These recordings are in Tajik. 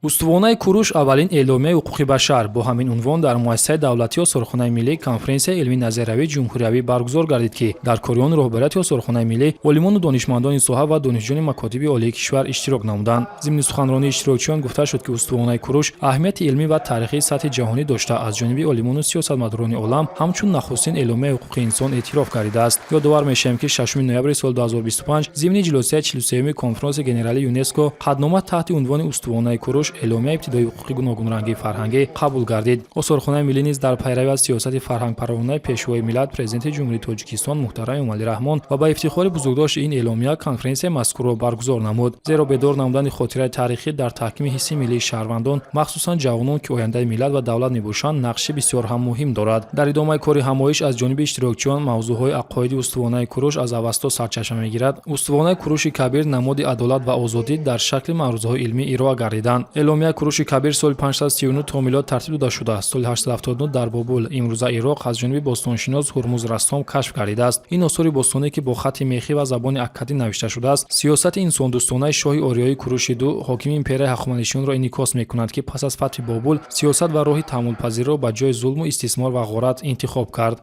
Устувонаи Куруш: аввалин эъломияи ҳуқуқи башар. Бо ҳамин унвон дар муассисаи давлатии Осорхонаи миллӣ конференсияи илмии назариявии ҷумҳуриявӣ баргузор гардид, ки дар кори он роҳбарияти Осорхонаи миллӣ, олимону донишмандони соҳа ва донишҷӯёни макотиби олии кишвар иштирок намуданд. Зимни суханронии иштирокчиён гуфта шуд, ки Устувонаи Куруш аҳамияти илмӣ ва таърихии сатҳи ҷаҳонӣ дошта, аз ҷониби олимону сиёсатмадорони олам ҳамчун нахустин эъломияи ҳуқуқи инсон эътироф гардидааст. Ёдовар мешавем, ки 6 ноябри соли 2025 зимни ҷилосияи 43-юми Конфронси генералии ЮНЕСКО қатънома таҳти унвони «Устувонаи Куруш: эъломияи ибтидоии ҳуқуқи гуногунрангии фарҳангӣ» қабул гардид. Осорхонаи миллӣ низ дар пайравӣ аз сиёсати фарҳангпарваронаи Пешвои миллат, Президенти Ҷумҳурии Тоҷикистон муҳтарам Эмомалӣ Раҳмон ва ба ифтихори бузургдошти ин эъломия конференсияи мазкурро баргузор намуд. Зеро бедор намудани хотираи таърихӣ дар таҳкими ҳисси миллии шаҳрвандон, махсусан ҷавонон, ки ояндаи миллат ва давлат мебошанд, нақши бисёр ҳам муҳим дорад. Дар идомаи кори ҳамоиш аз ҷониби иштирокчиён мавзӯъҳои «Ақоиди Устувонаи Куруш аз Авасто сарчашма мегирад», «Устувонаи Куруши Кабир: намоди адолат ва озодӣ» дар шакли маърузаҳои илмӣ ироа гардиданд. Эъломияи Куруши Кабир соли 539 то милод тартиб дода шуда, соли 879 дар Бобул, имрӯза Ироқ, аз ҷониби бостоншинос Ҳурмуз Рассом кашф гардидааст. Ин осори бостонӣ, ки бо хатти мехӣ ва забони аккадӣ навишта шудааст, сиёсати инсондӯстонаи шоҳи ориёии Куруши Ду, ҳокими империяи Ҳахоманишиёнро инъикос мекунад, ки пас аз фатҳи Бобул сиёсат ва роҳи таҳаммулпазирро ба ҷои зулму истисмор ва ғорат интихоб кард.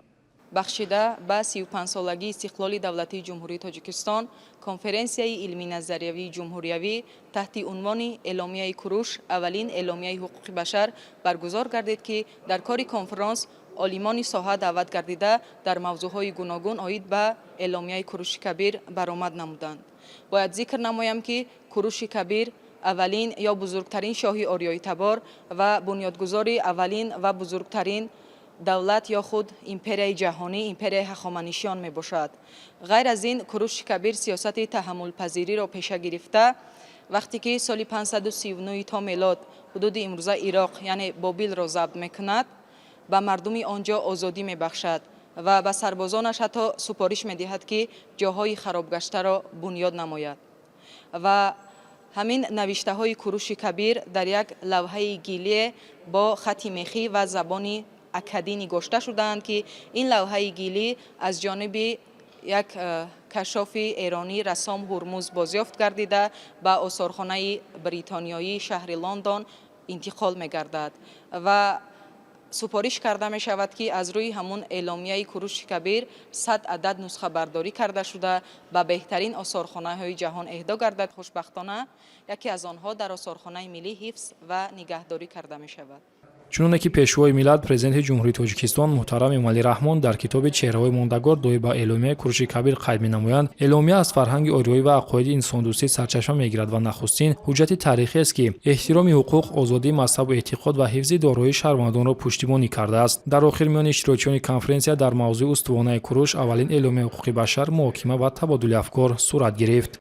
Бахшида ба 35-солагии истиқлоли давлатии Ҷумҳурии Тоҷикистон конференсияи илмӣ-назариявии ҷумҳуриявӣ таҳти унвони «Эъломияи Куруш: аввалин эъломияи ҳуқуқи башар» баргузор гардид, ки дар кори конфронс олимони соҳа даъват гардида, дар мавзӯъҳои гуногун оид ба Эъломияи Куруши Кабир баромад намуданд. Бояд зикр намоям, ки Куруши Кабир аввалин ё бузургтарин шоҳи ориёитабор ва бунёдгузори аввалин ва бузургтарин давлат ё худ империяи ҷаҳонӣ, империяи Ҳахоманишиён мебошад. Ғайр аз ин, Куруши Кабир сиёсати таҳаммулпазириро пеша гирифта, вақте ки соли 539 то мелод ҳудуди имрӯза Ироқ, яъне Бобилро забт мекунад, ба мардуми он ҷо озодӣ мебахшад ва ба сарбозонаш ҳатто супориш медиҳад, ки ҷоҳои харобгаштаро бунёд намояд. Ва ҳамин навиштаҳои Куруши Кабир дар як лавҳаи гилие бо хати мехӣ ва забони аккадӣ нигошта шудаанд, ки ин лавҳаи гилӣ аз ҷониби як кашшофи эронӣ Рассом Ҳурмуз бозёфт гардида, ба осорхонаи бритониёии шаҳри Лондон интиқол мегардад ва супориш карда мешавад, ки аз рӯи ҳамун Эъломияи Куруши Кабир 100 адад нусхабардорӣ карда шуда, ба беҳтарин осорхонаҳои ҷаҳон эҳдо гардад. Хушбахтона, яке аз онҳо дар Осорхонаи миллӣ ҳифз ва нигаҳдорӣ карда мешавад. Чуноне ки Пешвои миллат, Президенти Ҷумҳурии Тоҷикистон муҳтарам Эмомалӣ Раҳмон дар китоби «Чеҳраҳои мондагор» доир ба Эъломияи Куруши Кабир қайд менамоянд, эъломия аз фарҳанги ориёӣ ва ақоиди инсондӯстӣ сарчашма мегирад ва нахустин ҳуҷҷати таърихиест, ки эҳтироми ҳуқуқ, озодии мазҳабу эътиқод ва ҳифзи дороии шаҳрвандонро пуштибонӣ кардааст. Дар охир миёни иштирокчиёни конференсия дар мавзӯи «Устувонаи Куруш: аввалин эъломияи ҳуқуқи башар» муҳокима ва табодули афкор сурат гирифт.